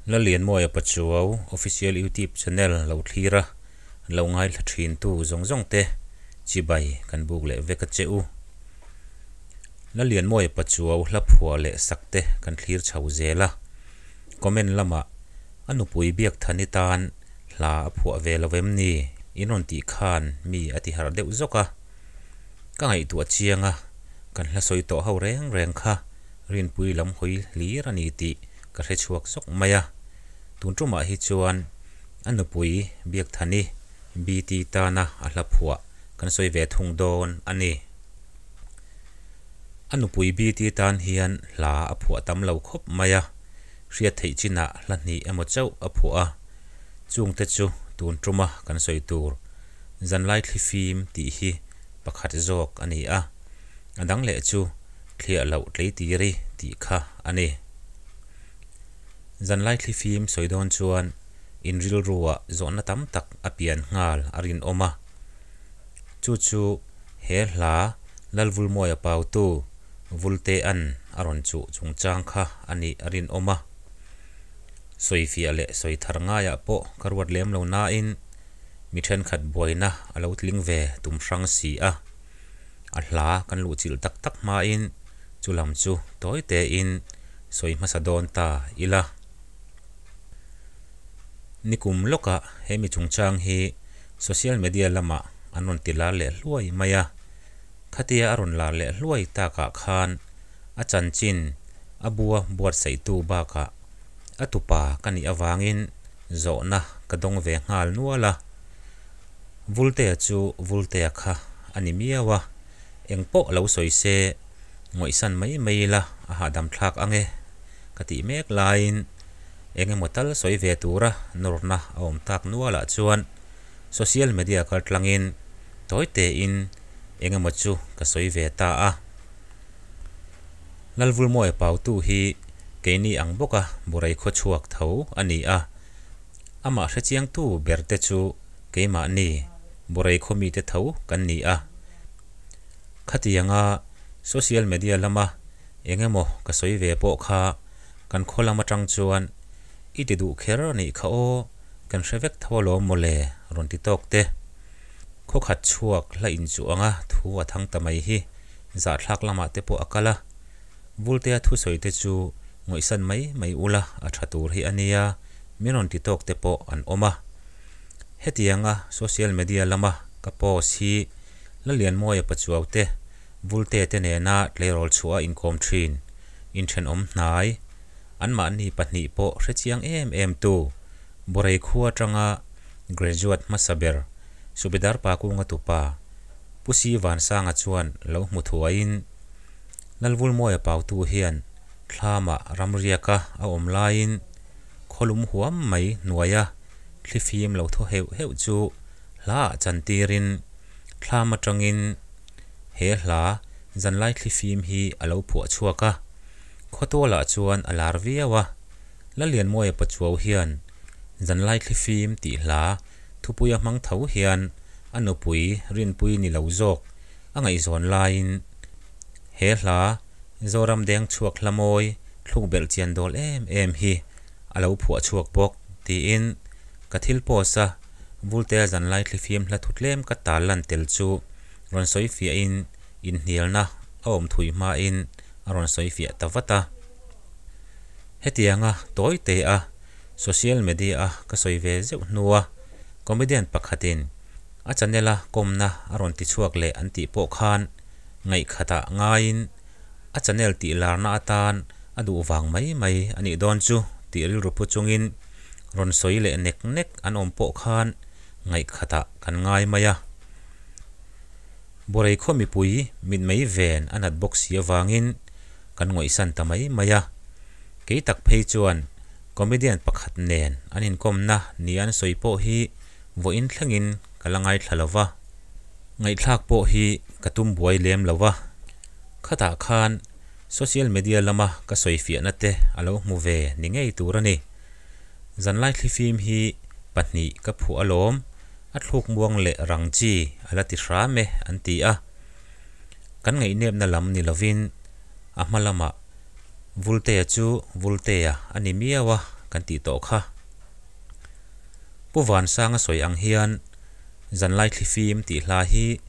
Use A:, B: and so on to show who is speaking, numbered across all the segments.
A: Lallianmawia Pachuau Official YouTube Channel lo thlir a, lo ngaithla thin tu zawng zawng te chibai kan buk leh vek a che u. Lallianmawia Pachuau hla phuah leh sak te kan thlir chho zel a, comment lamah a nupui biak thani tan hla a phuah ve lo em ni in rawn tih khan mi a ti harh deuh zawk a. Ka ngaihtuah chiang a, kan hla sawi tawh ho reng reng kha Rinpui lam hawi hlir a ni tih ka hre chhuak zawk mai a. Tun tumah hi chuan a nupui Biakthani BT tana a hla phuah kan sawi ve thung dawn a ni. A nupui BT tan hian hla a phuah tam lo khawp mai a, hriat theih chinah hla hnih emaw chauh a phuah a. Chungte chu tun tuma kan sawi tur Zanlai Thlifim tih hi pakhat zawk a ni a. A dang leh chu thliah loh tleitiri tih kha a ni. Zanlai thlifim sawi dawn chuan in rilruah zawhna tam tak a pian nghal a rinawm a. Chu chu he hla Lalvulmawia pautu Vultea'n a rawn chuh chungchang kha a nih a rinawm a. Sawifiah leh sawi thar ngaiah pawh ka ruat lem lo nain mi thenkhat buaina a lo tling ve tum hrang si a. A hla kan luhchilh tak tak hmain chu lam chu tawi tein sawi hmasa dawn ta ila. Nikum lawkah he mi chungchang hi social media lamah an rawn ti lar leh hluai mai a. Khatia a rawn lar leh hluai takah khan a chanchin a bua buatsaihtu bakah a tupa ka nih avangin zawhna ka dawng ve nghal nual a. Vultea chu Vultea kha a ni miau a, eng pawh lo sawi se, ngawihsan mai mai ila a hahdam thlak ang e ka tih mek laiin eng emaw tal sawi ve tura nawrna a awm tak nualah chuan social media kal tlangin tawi tein eng emaw chu ka sawi ve ta a. Lalvulmawia Pautu hi keini ang bawka Burai khawchhuak tho a ni a. Amah hrechiangtu ber te chu keimahni Borei khaw mite tho kan ni a. Khatianga social media lama eng emaw ka sawi ve pawh kha kan khaw lam atang chuan i ti duh kher a nih kha aw, kan hre vek tho alawm mawle rawn ti tawk te. Khaw khat chhuak hla inchuh anga thu a thang ta mai hi zahthlak lamah te pawh a kal a. Vultea thusawi te chu ngawihsan mai mai ula a tha tur hi a nia, min rawn ti tawk te pawh an awm a. Hetianga social media lama ka post hi Lalianmawia Pachuau te, Vultea te nena tleirawl chhuah a inkawm thin, inthenawm hnai, anmahni pahnih pawh hrechiang em em tu, Borei khua atanga graduate hmasa ber Subedar Pakunga tupa Pu Si Vansanga chuan lo hmu thuaiin, Lalvulmawia pautu hian thlamah ramriaka a awm laiin khawlum huam mai hnuaia thlifim lo thaw heuh heuh chu hlaah chantirin thlam atangin he hla zanlai thlifim hi a lo phuah chhuak a. Khawtualah chuan a lar viau a, Lalianmawia Pachuau hian zanlai thlifim tih hla thupuia hmang tho hian a nupui rinpui ni lo zawk a ngaihzawn laiin He hla, Zoram deng chhuak hla mawi thluk belh chian dawl em em hi a lo phuah chhuak bawk, tiin ka thil post a Vultea zanlai thlifim hla thu tlem ka tal lan tel chu rawn sawi fiahin inhnialna a awm thui hmain a rawn sawi fiah ta vat a. Hetianga tawi te a social media a ka sawi ve zeuh hnua comedian pakhatin a channel a kawmna a rawn ti chhuak leh an tih pawh khan ngaihkhatah ngaiin a channel tih larna atan a duh vang mai mai a nih dawn chu tih rilru pu chungin rawn sawi leh nek nek an awm pawh khan ngaihkhatah kan ngai mai a. Borei khaw mipui mitmei ven a nat bawk si avangin kan ngawihsan ta mai mai a. Kei tak phei chuan comedian pakhat nen an inkawmna ni an sawi pawh hi vawiin thlengin ka la ngaithla lo va. Ngaihthlak pawh hi ka tum buai lem lo va, khatah khan social media lama ka sawi fiahna te a lo hmu ve ni ngei tur a ni. Zanlai thlifim hi pahnih ka phuah alawm, a thluk muang leh rang chi a la ti hram e an ti a. Kan ngaihnepna lam ni lovin a hma lamah Vultea chu Vultea a ni miau a kan tih tawh kha. Pu Vansanga sawi ang hian Zanlai Thlifim tih hla hi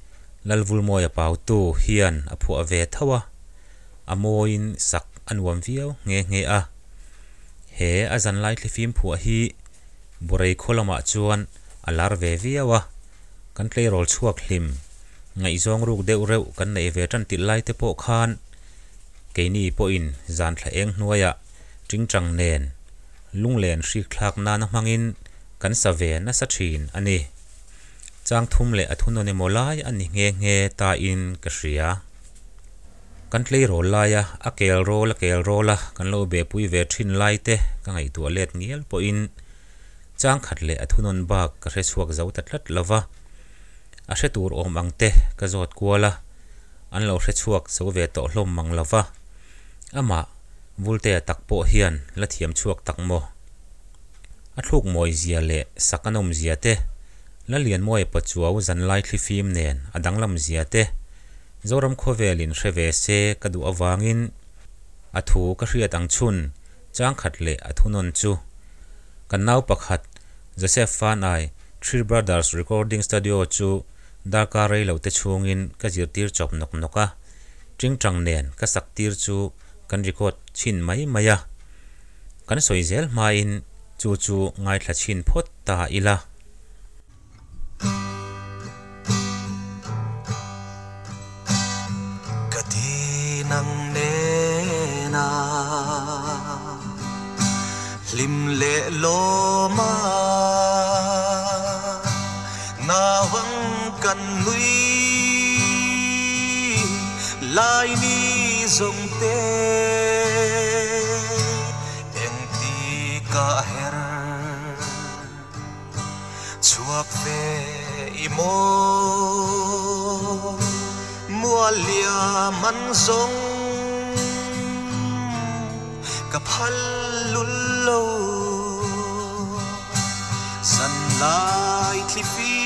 A: Lalvulmawia Pautu hian a phuah ve tho a, a mawiin sak a nuam viau nghe nghe a. He a Zanlai Thlifim phuah hi Borei khaw lamah chuan a lar ve viau a, kan tleirawl chhuak hlim, ngaihzawng ruk deuh reuh kan neih ve tan tilh lai te pawh khan keini pawhin zan thla eng hnuaiah tingtang nen lunglen hrik thlak nana hmangin kan sa ve nasa thin a ni. Chang thum leh a thunawn emaw lai a ni nghe nghe ta in ka hria. Kan tleirawl laia a kel rawl a kel rawl a kan lo bepui ve thin lai te ka ngaihtuah let ngial pawhin Chang khat leh a thunawn bak ka hre chhuak zo ta tlat lo va, a hre tur awm ang te ka zawt kual a, an lo hre chhuak zo ve tawh hlawm mang lo va, amah Vultea tak pawh hian la thiam chhuak tak maw? A thluk mawi zia leh sak a nawm zia te, la Lianmawia Pachuau zanlai thlifim nen a danglam zia te, Zoram khawvelin hre ve se ka duh avangin a thu ka hriat ang chhun chang khat leh a thunawn chu Kan nau pakhat, Joseph Fanai, Three Brothers Recording Studio chu darkar rei lo te chhungin ka zirtir chawp nawk nawk a, tingtang nen ka sak tir chu kan record chhin mai mai a. Kan sawi zel hmain chu chu ngaithla chhin phawt ta ila.
B: Ka ti nang nena hlim leh lawma nauang kan nui lai ni zawng te engti ka her. Chhuak ve i maw Mualia man zawng ka phal lul lo Zanlai thlifi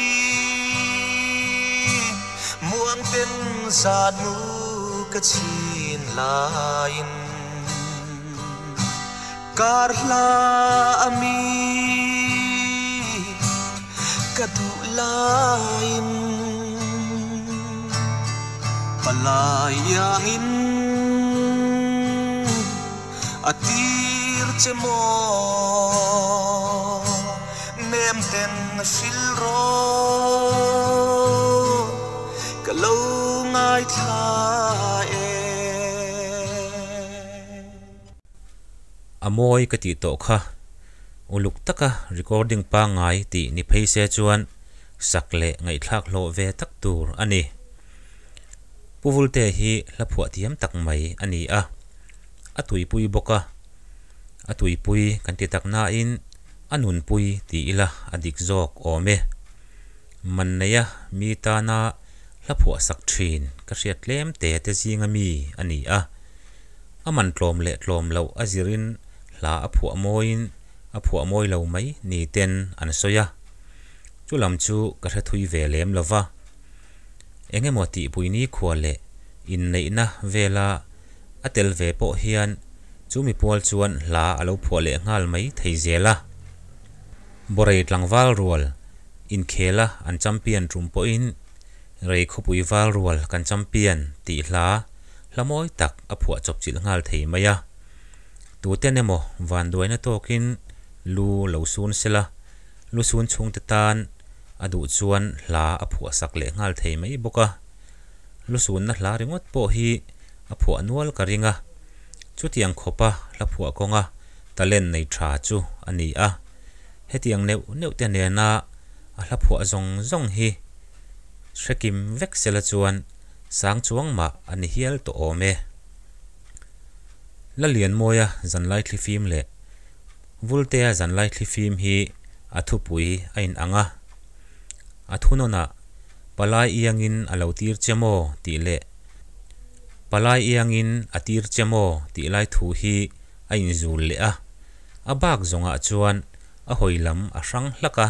B: muang ten zan mu ka chhin laiin Kar hla a mi ka duh laiin palai iangin a tir che maw nem ten hril rawh ka lo ngaithla e.
A: A mawi ka tih tawh kha. Uluk taka recording pangngai tih ni phei se chuan sak leh ngaihthlak hlawh ve tak tur a ni. Pu Vulte hi hla phuah thiam tak mai a ni a, a tuipui bawk a. A tuipui kan ti tak nain a nunpui ti ila a dik zawk awm e. Man neia mi tana hla phuah sak thin ka hriat tlem te te zinga mi a ni a. A man tlawm leh tlawm loh a zirin hla a phuah mawiin a phuah mawi lo mai ni ten an sawi a. Chu lam chu ka hre thui ve lem lo va. Eng emaw tihpui nikhua leh inneihna vela a tel ve pawh hian chu mi pual chuan hla a lo phuah leh nghal mai thei zel a. Borei tlangval rual inkhela an champion tum pawhin Rei khawpui val rual kan champion tih hla hla mawi tak a phuah chawp chilh nghal thei mai a. Tuten emaw vanduaina tawkin lu lo sun sela, lu sun chhungte tan a duh chuan hla a phuah sak leh nghal thei mai bawk a. Lu sunna hla ringawt pawh hi a phuah nual ka ring a. Chutiang khawpa hla phuah kawnga talent nei tha chu a ni a. Hetiang neuh neuh te nena a hla phuah zawng zawng hi hrekim vek sela chuan Sang chuang mah a ni hial tawh awm e. Lalianmawia zanlai thlifim leh Vultea zanlai thlifim hi a thupui a inang a. A thunawnah Palai iangin a lo tir che maw tih leh Palai iangin a tir che maw tih lai thu hi a inzul leh a. A bak zawngah chuan a hawi lam a hrang hlak a.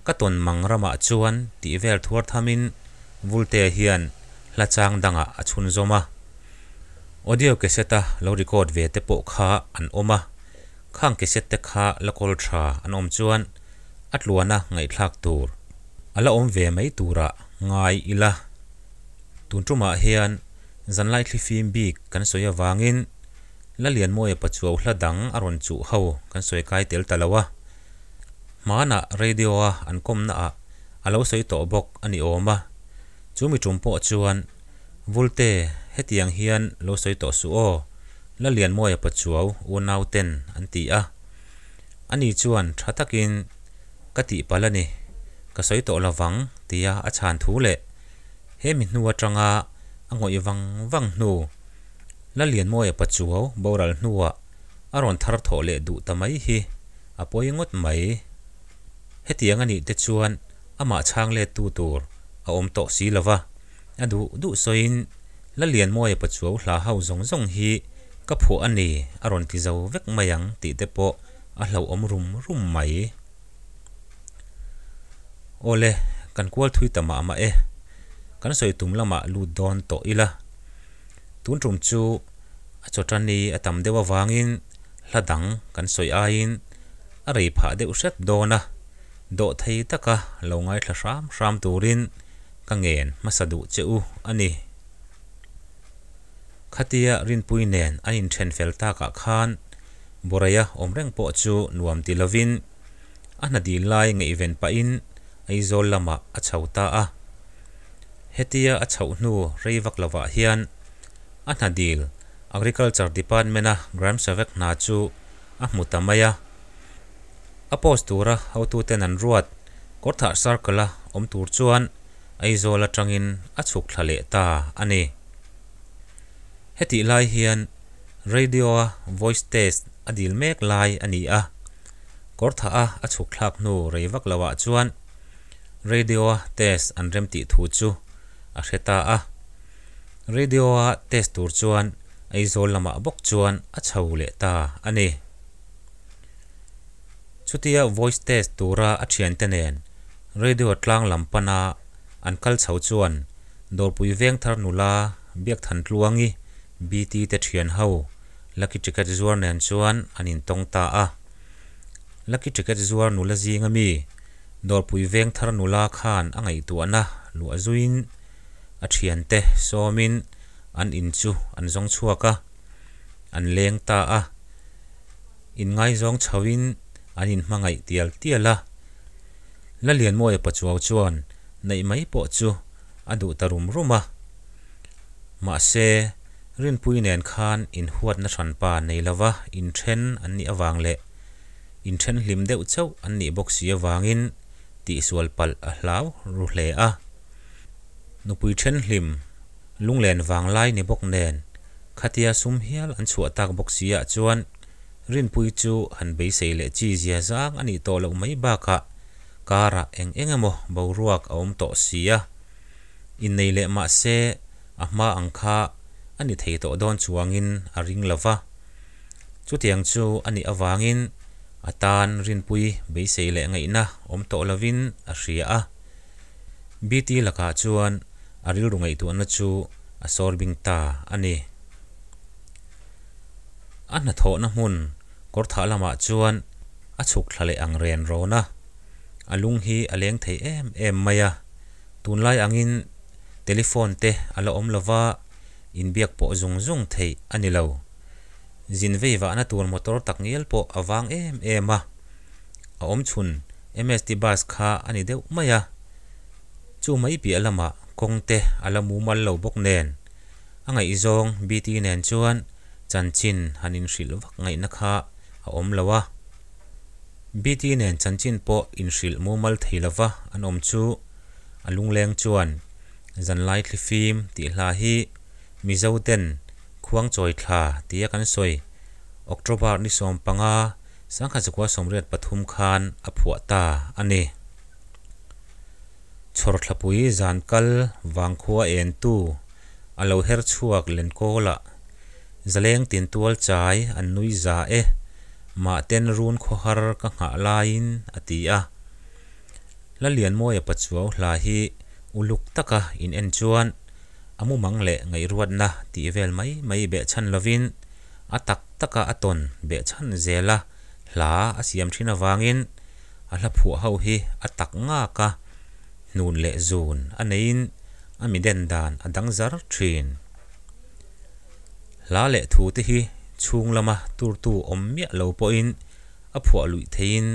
A: Ka tawn mang ramah chuan tih vel thuar thamin Vulte hian hla chang dangah a chhunzawm a. Audio cassette-a lo record ve te pawh kha an awm a. Khang cassette te kha la kawl tha an awm chuan a tluana ngaihthlak tur a la awm ve mai turah ngai ila. Tun tumah hian zanlai thlifim bik kan sawi avangin Lalianmawia Pachuau hla dang a rawn chuh ho kan sawi kai tel ta lo a. Hmanah radio-a an kawmnaah a lo sawi tawh bawk a ni awm a. Chu mi tum pawh chuan Vulte, hetiang hian lo sawi tawh suh aw, Lalianmawia Pachuau unau ten an ti a. Ani chuan tha takin, Ka tihpalh a ni, ka sawi tawh lovang tia a chhan thu leh he mi hnu atanga a ngawih vang vang hnu, Lalianmawia Pachuau boral hnuah a rawn thar thawh leh duh ta mai hi a pawi ngawt mai. Hetiang a nih te chuan amah chhang lettu tur a awm tawh si lova. A duh duh sawiin Lalianmawia Pachuau hla ho zawng zawng hi ka phuah a ni a rawn ti zo vek mai ang tih te pawh a hlauhawm rum rum mai. Awle, kan kual thui ta mah mah e. Kan sawi tum lamah lut dawn tawh ila. Tun tum chu a chawtani a tam deuh avangin hla dang kan sawi aiin a rei phah deuh hret dawn a, dawhthei taka lo ngaithla hram hram turin Ka ngen hmasa duh che u a ni. Khatia Rinpui nen an inthen fel takah khan Boreia awm reng pawh chu nuam ti lovin a hna dil lai ngaihven pahin Aizawl lamah a chho ta a. Hetia a chhoh hnu rei vak lovah hian a hna dil Agriculture Department-a Gram Sevak hna chu a hmu ta mai a. A post tura hotuten an ruat Kawrthah Circle-a awm tur chuan Aizawl atangin a chhuk thla leh ta a ni. Hetih lai hian Radio-a voice test a dil mek lai a ni a, Kawrthah-a a chhuk thlak hnu rei vak loah chuan Radio-a test an remtih thu chu a hre ta a. Radio-a test tur chuan Aizawl lamah bawk chuan a chho leh ta a ni. Chutia voice test tura a thiante nen radio tlang lam pana an kal chho chuan Dawrpui Vengthar nula Biakthan Tluangi BT te thian ho Lucky Ticket zuar nen chuan an intawng ta a. Lucky Ticket zuar nula zinga mi Dawrpui Vengthar nula khan a ngaihtuahna luah zuiin a thiante sawmin an in chu an zawng chhuak a, an leng ta a. Inngaizawng chhoin an inhmangaih tial tial a. Lalianmawia Pachuau chuan neih mai pawh chu a duh ta rum rum a. Mahse, Rinpui nen khan inhuatna hranpa nei lova inthen an nih avang leh inthen hlim deuh chauh an nih bawk si avangin tihsual palh a hlau ru hle a. Nupui then hlim lunglen vanglai ni bawk nen khatia sum hial an chhuah tak bawk si ah chuan Rinpui chu han beisei leh chi zia zang a nih tawh loh mai bakah karah eng eng emaw boruak a awm tawh si a. Innei leh mah se a hma ang kha a ni thei tawh dawn chuangin a ring lo va. Chutiang chu a nih avangin a tan Rinpui beisei leh ngaihna awm tawh lovin a hria a. BT lakah chuan a rilru ngaihtuahna chu a sawr bing ta a ni. A hnathawhna hmun kawrthah lamah chuan a chhuk thla leh ang ren rawn a, a lung hi a leng thei em em mai a. Tunlai angin telephone te a la awm lova, inbiak pawh zung zung theih a ni lo. Zin vei vahna tur motor tak ngial pawh a vang em em a, a awm chhun MST bus kha a ni deuh mai a. Chu mai piah lamah kawng te a la mumal lo bawk nen, a ngaihzawng BT nen chuan chanchin han inhrilh vak ngaihna kha a awm lo a. BT nen chanchin pawh inhrilh mumal thei lova an awm chu a lungleng chuan Zanlai Thlifim tih hla hi Mizo ten Khuangchawi thla tia kan sawi October ni 15 1983 khan a phuah ta a ni. Chhawrthlapui zan kal vangkhua entu a lo her chhuak Lenkawlah zaleng tin tual chai an nui za e, mahten run khawhar ka nghah laiin a ti a. Lalianmawia Pachuau hla hi uluk taka in en chuan a mumang leh ngaihruatna tih vel mai mai behchhan lovin a tak taka a tawn behchhan zela. hla a siam thin avangin a hla phuah ho hi a tak ngak a, hnun leh zun a neiin a mi den dan a dang zar thin. Hla leh thu te hi chhung lama turtu awm miah lo pawhin a phuah luih theihin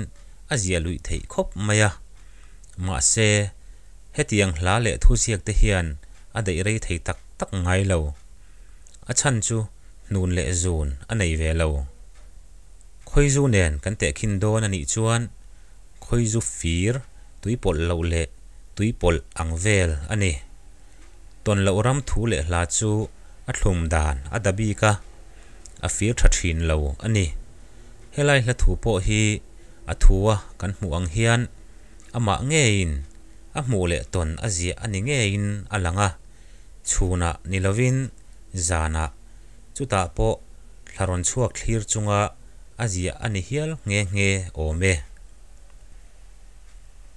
A: a ziah luih theih khawp mai a. Mahse, hetiang hla leh thu ziak te hian a daih rei thei tak tak ngai lo. A chhan chu hnun leh zun a nei ve lo. Khawizu nen kan tehkhin dawn a nih chuan khawizu fir tui pawlh loh leh tui pawlh ang vel a ni. Tawn loh ram thu leh hla chu a thlum dan a da bik a, a fir tha thin lo a ni. Helai hla thu pawh hi a thua kan hmuh ang hian amah ngeiin a hmuh leh tawn a ziah a ni ngeiin a lang a, chhunah ni lovin zanah chutah pawh thla rawn chhuak thlir chunga a ziah a ni hial nghe nghe awm e.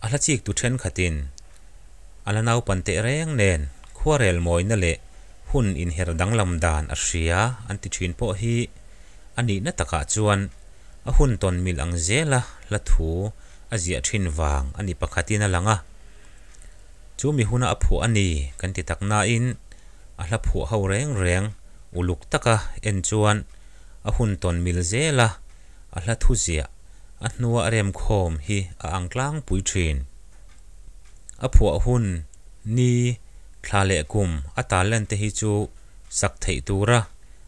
A: A hla chik tu thenkhatin a la naupan teh reng nen khuarel mawina leh hun inher danglam dan a hria an ti thin pawh hi a nihna takah chuan a hun tawn mil ang zela hla thu a ziah thin vang a ni pakhatin a lang a. Chu mi huna a phuah a ni kan ti tak nain a hla phuah ho reng reng uluk taka en chuan a hun tawn mil zela a hla thu ziah a hnua a remkhawm hi a ang tlangpui thin. A phuah hun, ni, thla leh kum a talent te hi chu sak theih tura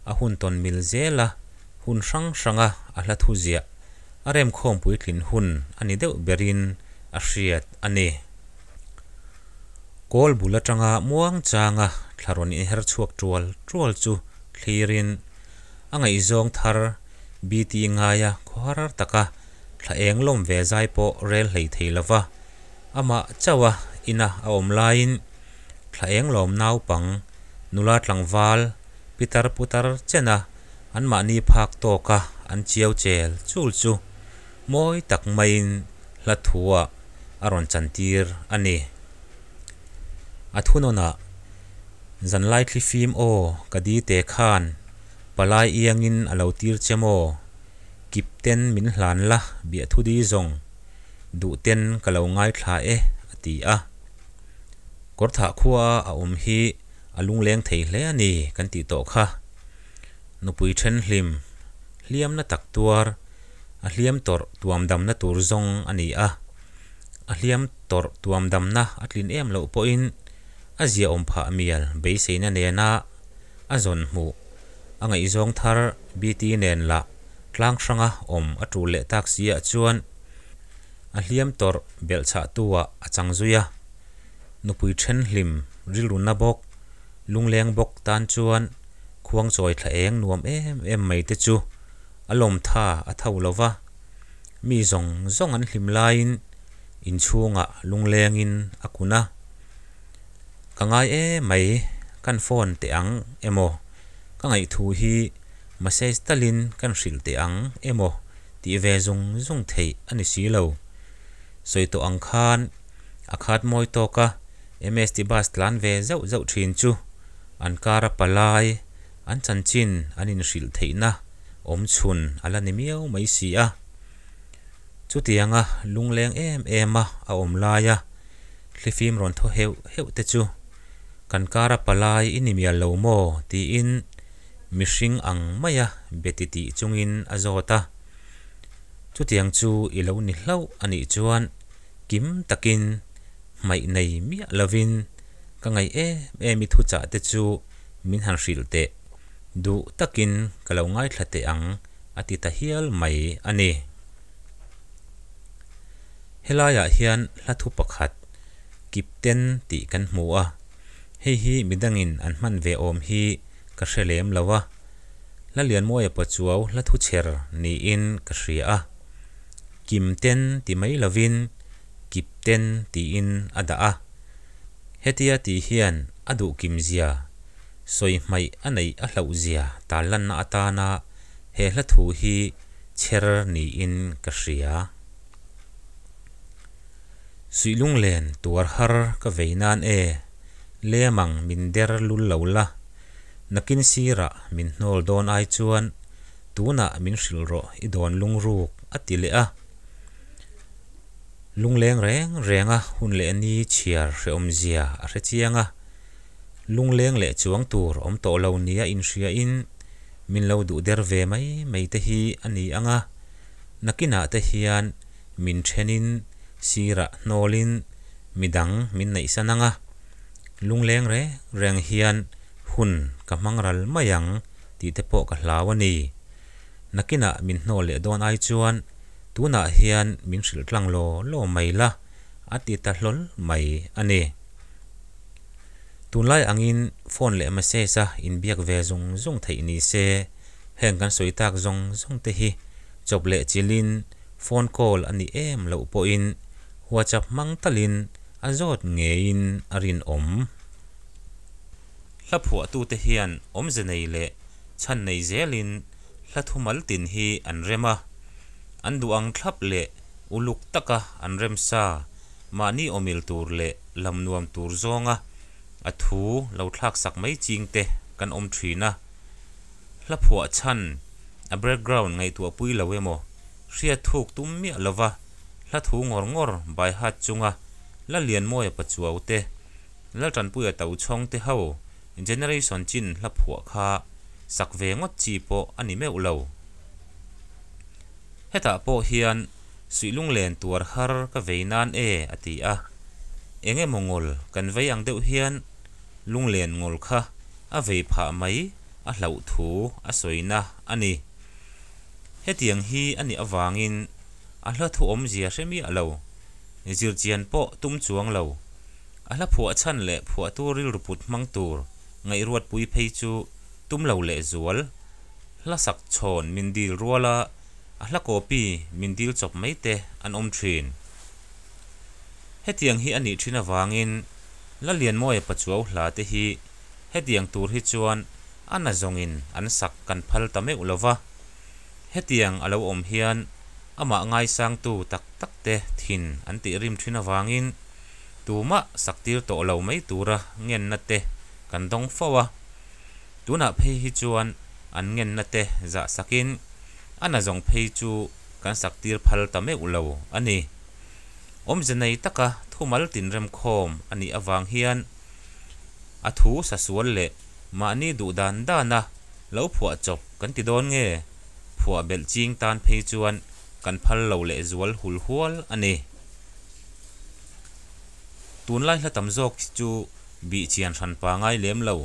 A: a hun tawn mil zela hun hrang hranga a hla thu ziah a remkhawm puitlin hun a ni deuh berin a hriat a ni. Kawl bul atanga muang changa thla rawn inher chhuak tual tual chu thlirin a ngaihzawng thar BT ngaia khawhar taka thla eng lawm ve zai pawh rel hlei thei lova amah chauha ina a awm laiin thla eng lawm naupang nula tlangval pitar putar chena anmahni phak tawka an chiau chel chul chu mawi tak maiin hla thuah a rawn chantir a ni. A thunawnah Zanlai thlifim aw ka di te khan palai iangin a lo tir che maw? Kip ten min hlan la biahthu di zawng duh ten ka lo ngaithla e a ti a. Kawrthah khua a awm hi a lungleng thei hle a ni kan tih tawh kha. Nupui then hlim hliamna tak tuar a hliam tawrh tuam damna tur zawng a ni a. A hliam tawrh tuam damna a tlin em loh pawhin a ziaawm phah mial beiseina nena a zawn hmuh a ngaihzawng thar BT nen lah tlang hranga awm a tul leh tak si ah chuan a hliam tawrh belhchhah tu ah a chang zui a. Nupui then hlim rilruna bawk lungleng bawk tan chuan khuangchawi thla eng nuam em em mai te chu a lawm tha a tho lo va. Mi zawng zawng an hlim laiin inchhungah lunglengin a kun a. Ka ngai e mai, kan phone teh ang emaw, ka ngaihthu hi message talin kan hrilh teh ang emaw tih ve zung zung theih a ni si lo. Sawi tawh ang khan a khat mawi tawk a, MST bus tlan ve zauh zauh thin chu an kara palai an chanchin an inhrilh theihna awm chhun a la ni miau mai si a. Chutianga lungleng em em a a awm laia thlifim rawn thaw heuh heuh te chu kan kara palai i ni mial lo maw tiin mihring ang maia be ti tih chungin a zawt a. Chutiang chu i lo ni hlauh a nih chuan kim takin hmaih nei miah lovin ka ngaih em em i thuchah te chu min han hrilh teh. Duh takin ka lo ngaithla teh ang a ti ta hial mai a ni. Helaiah hian hla thu pakhat Kipten tih kan hmu a, hei hi midangin an hman ve awm hi ka hre lem lo a, hla Lianmawia Pachuau hla thu chher niin ka hria a. Kimten ti mai lovin Kipten tiin a dah a. Hetia tih hian a duh kimzia sawi hmaih a neih a hlauhzia tarlanna atana he hla thu hi chher niin ka hria. Suih lunglen tuar har ka vei nan e, lemang min der lul lo la, nakin sirah min hnawl dawn ai chuan Tunah min hrilh rawh i dawn lungruk a ti leh a. Lungleng reng renga hun leh ni chhiar hrehawmzia a hre chiang a. Lungleng leh chuang tur awm tawh lo nia inhriain min lo duh der ve mai mai te hi a ni ang a. Nakinah te hian min thenin sirah hnawlin midang min neihsan ang a. Lungleng reng reng hian hun ka hmang ral mai ang tih te pawh ka hlau a ni. Nakinah min hnawl leh dawn ai chuan tunah hian min hrilh tlang law law mai la a ti ta hlawl mai a ni. Tunlai angin phone leh message a inbiak ve zung zung theih ni se, heng kan sawi tak zawng zawng te hi chawp leh chilhin phone call a nih em loh pawhin WhatsApp hmang talin a zawt ngeiin a rinawm. Hla phuahtute hian awmze nei leh chhan nei zelin hla thumal tin hi an rem a, an duh ang thlap leh uluk taka an rem sa, mahni awmil tur leh lam nuam tur zawnga a thu lo thlak sak mai ching te kan awm thin a. Hla phuah chhan a background ngaihtuah pui lo emaw hriat thuk tum miah lova hla thu ngawr ngawr bai hat chunga la Lianmawia Pachuau te Laltanpuia Tochhawng te ho generation chin hla phuah kha sak ve ngawt chi pawh a ni meuh lo. Hetah pawh hian suih lunglen tuar har ka vei nan e a ti a. Eng emaw ngawl kan vei ang deuh hian lunglen ngawl kha a vei phah mai a hlauh thu a sawina a ni. Hetiang hi a nih avangin a hla thu awmzia hre miah lo, zirchian pawh tum chuang lo. A hla phuah chhan leh phuahtu rilru put hmang tur ngaihruatpui phei chu tum lo leh zual. Hla sak chhawn min dil ruala a hla copy min dil chawp mai te an awm thin. Hetiang hi a nih thin avangin Lalianmawia Pachuau hla te hi hetiang tur hi chuan a na zawngin an sak kan phal ta meuh lo va. Hetiang a lo awm hian amah ngaisangtu tak tak te thin an tih rim thin avangin Tumah saktir tawh lo mai tura ngenna te kan dawng fo a, tunah phei hi chuan an ngenna te zah sakin a nazawng phei chu kan saktir phal ta meuh lo a ni. Awmze nei taka thumal tinremkhawm a nih avang hian a thu sasual leh mahni duh dan dana lo phuah chawp kan ti dawn nge? Phuah belh ching tan phei chuan kan phal lo lehzual hulhual a ni. Tunlai hla tam zawk hi chu bih chian hran pa ngai lem lo,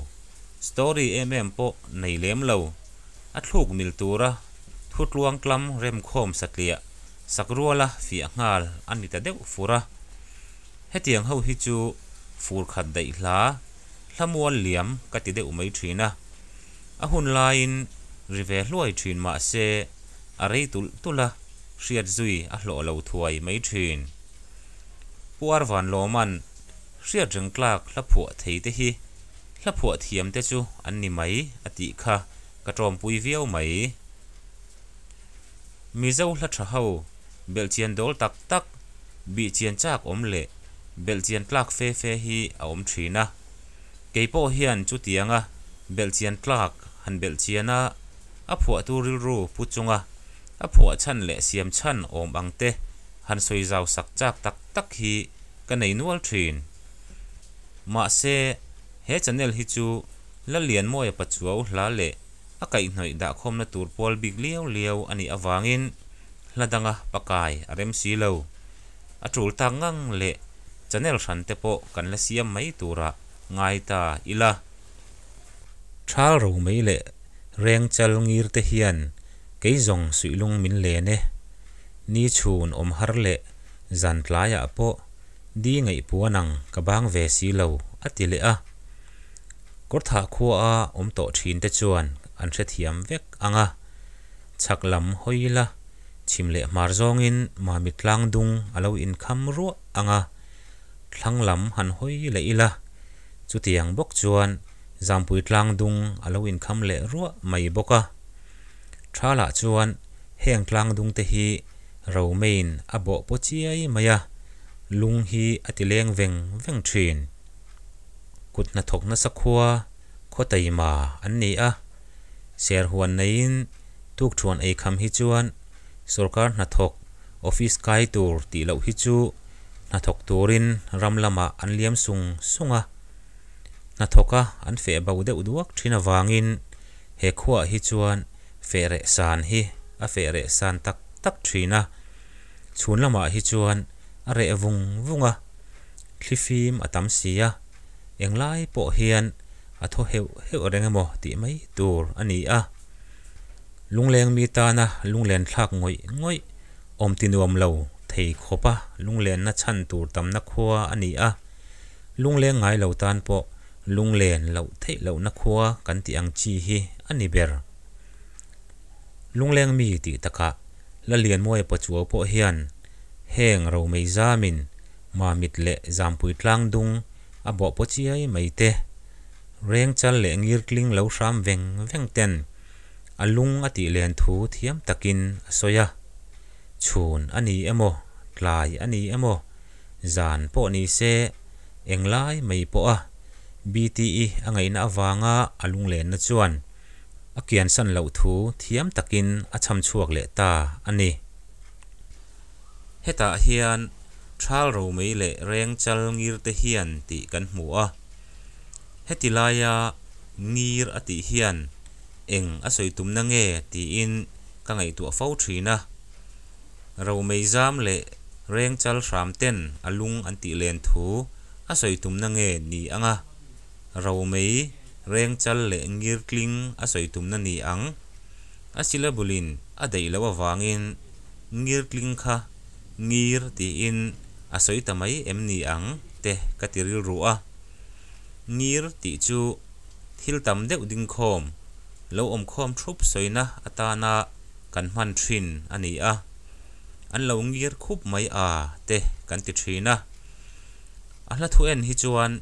A: story em em pawh nei lem lo, a thluk mil tura thu tluang tlam remkhawm satliah sak ruala fiah nghal a ni ta deuh fur a. Hetiang ho hi chu fur khat daih hla, hla mual liam ka ti deuh mai thin a. A hun laiin ri ve hluai thin mah se a rei tulh tulh a. Hriat zui a hlawh lo thuai mai thin. Pu Arvanlawma'n hriat reng tlak hla phuah thei te hi hla phuah thiam te chu an ni mai a tih kha ka tawmpui viau mai. Mizo hla tha ho belhchian dawl tak tak, bihchian chak awm leh belhchian tlak fe fe hi a awm thin a. Kei pawh hian chutianga belhchian tlak han belhchian a, a phuahtu rilru pu chunga a phuah chhan leh siam chhan awm ang te han sawi zau sak chak tak tak hi ka nei nual thin. Mahse, he channel hi chu Lallianmawia Pachuau hla leh a kaihhnawih dahkhawmna tur pual bik liau liau a nih avangin hla danga pakai a rem si lo. A tul tak ngang leh channel hran te pawh kan la siam mai turah ngai ta ila. Thal ro mai leh reng chal ngir te hian kei zawng suihlung min len e. Ni chhun awm har leh zan tlaiah pawh di ngaihpuan ang ka bang ve si lo a ti leh a. Kawrthah khuaa awm tawh thin te chuan an hrethiam vek ang a. Chhak lam hawi ila chhim leh hmar zawngin Mami tlang dung a lo inkham ruah ang a. Thlang lam han hawi leh ila chutiang bawk chuan Zampui tlang dung a lo inkham leh ruah mai bawk a. Thalah chuan heng tlang dung te hi Romeiin a bawh paw chiai mai a, lung hi a ti leng veng veng thin. Kut hnathawk nasa khua khaw taima an ni a, serhuan neiin Tukṭhuan ei kham hi chuan sawrkar hnathawk office kai tur tih loh hi chu hnathawk turin ram lamah an liam sung sung a. Hnathawka an feh bo deuh duak thin avangin he khuaah hi chuan feh reh san hi a feh reh san tak tak thin a. Chhun lamah hi chuan a reh vung vung a, thlifim a tam si a, englai pawh hian a thaw heuh heuh reng emaw tih mai tur a ni a. Lungleng mi tana lunglen thlak ngawih ngawih awm ti nuam lo thei khawpa lunglenna chhan tur tamna khua a ni a. Lungleng ngai lo tan pawh lunglen loh theih lohna khua kan tih ang chi hi a ni ber. Lungleng mi tih takah Lalianmuaia Pachuau pawh hian heng romei zamin Mamit leh Zampui tlang dung a bawh paw chiai mai te, Rengchal leh Ngirtling lo hram veng veng ten a lung a tih len thu thiam takin a sawi a. Chhun a ni emaw, tlai a ni emaw, zan pawh ni se, englai mai pawha BTE a ngaihna avanga a lunglenna chuan a kiansan loh thu thiam takin a chham chhuak leh ta a ni. Hetah hian Thal Romei leh Rengchal ngir te hian tih kan hmu a. Heti laia ngir a tih hian eng a sawi tumna nge tiin ka ngaihtuah fo thin a. Romei zam leh Rengchal hram ten a lung an tih len thu a sawi tumna nge ni ang a? Romei, Rengchal leh Ngirtling a sawi tumna ni ang? A syllable-in a daih loh avangin Ngirtling kha ngir tiin a sawi ta mai em ni ang te ka ti rilru a. Ngir tih chu thil tam deuh dingkhawm, lo awmkhawm thup sawina atana kan hman thin a ni a. An lo ngir khup mai a te kan ti thin a. A hla thu en hi chuan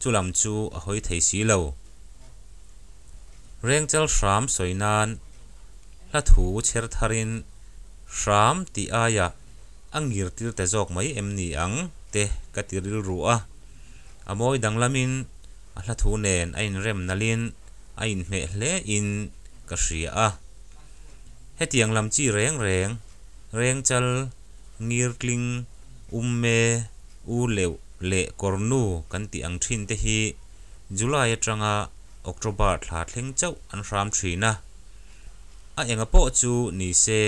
A: chu lam chu a hawi thei si lo. Rengchal hram sawi nan hla thu chher tharin hram tih aiah a ngir tir ta zawk mai em ni ang te ka ti rilru a. A mawi danglamin a hla thu nen a inrem nalhin a inhmeh hle in ka hria a. Hetiang lam chi reng reng, Rengchal, Ngirtling, Umme, U Leuh leh Kawrnu kan tih ang thin te hi July atanga October thla thleng chauh an hram thin a. A enga pawh chu ni se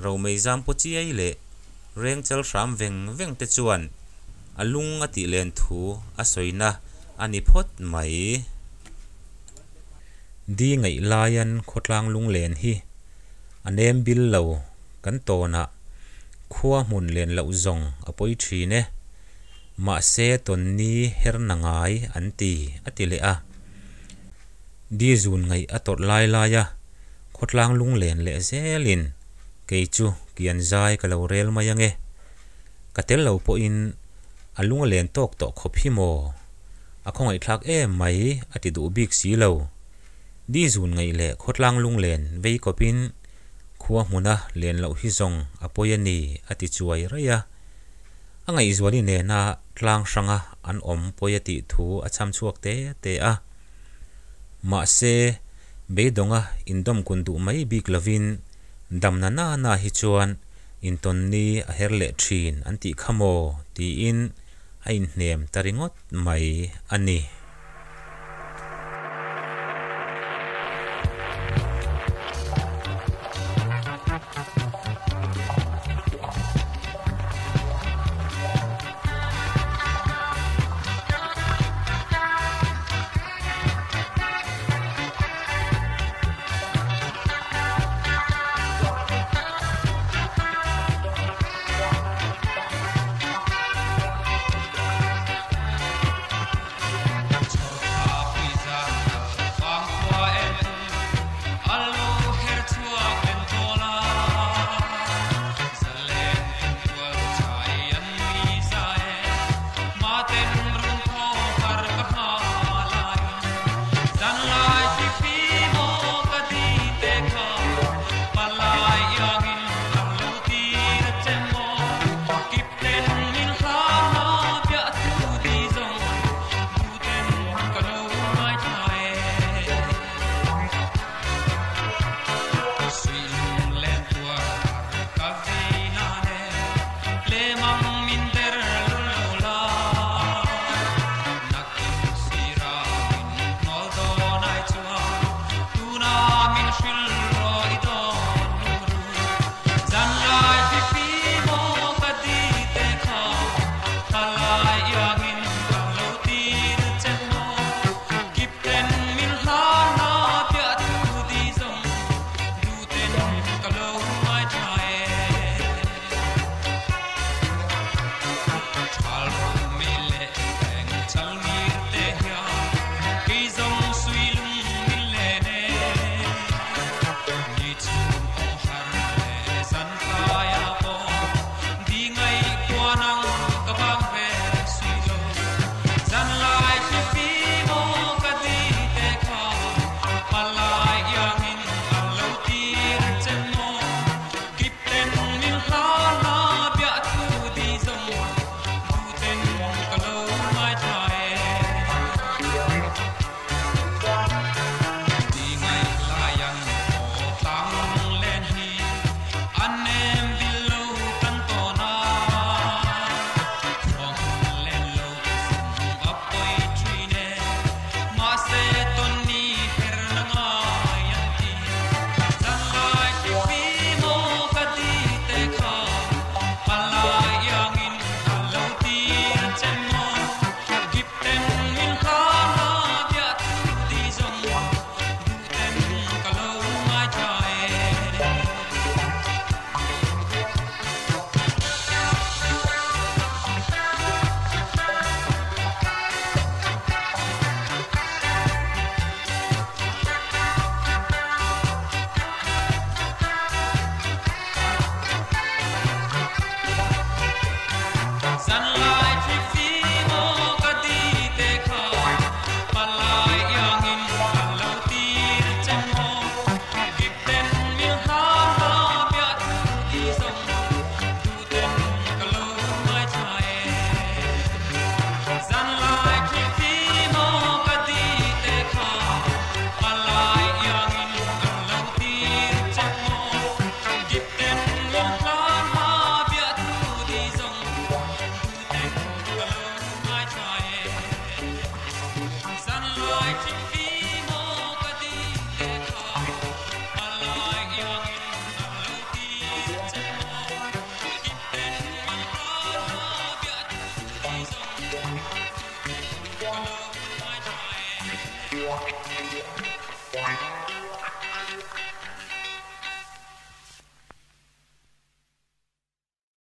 A: Romei Zampu chiai leh Rengchal hram veng veng te chuan a lung a tih len thu a sawina a ni phawt mai. Di ngaih laian khawtlang lunglen hi a nem bil lo kan tawnah khua hmun len loh zawng a pawi thin e. Mahse tawnni her na ngai an ti a ti leh a. Di zun ngaih a tawrh lai lai a, khawtlang lunglen leh zelin kei chu kian zai ka lo rel mai ange. Ka tel lo pawhin a lung a len tawk tawh khawp hi maw? A khawngaihthlak em mai a ti duh bik si lo. Di zun ngaih leh khawtlang lunglen vei kawpin khua hmuna len loh hi zawng a pawi a ni a ti chuai raih a. A ngaihzuali nena tlang hranga an awm pawi a tih thu a chham chhuak te te a. Mahse, beidawnga indawmkun duh mai bik lovin damna na na hi chuan Intawnni a her leh thin an tih kha maw? tiin a inhnem ta ringawt mai a ni.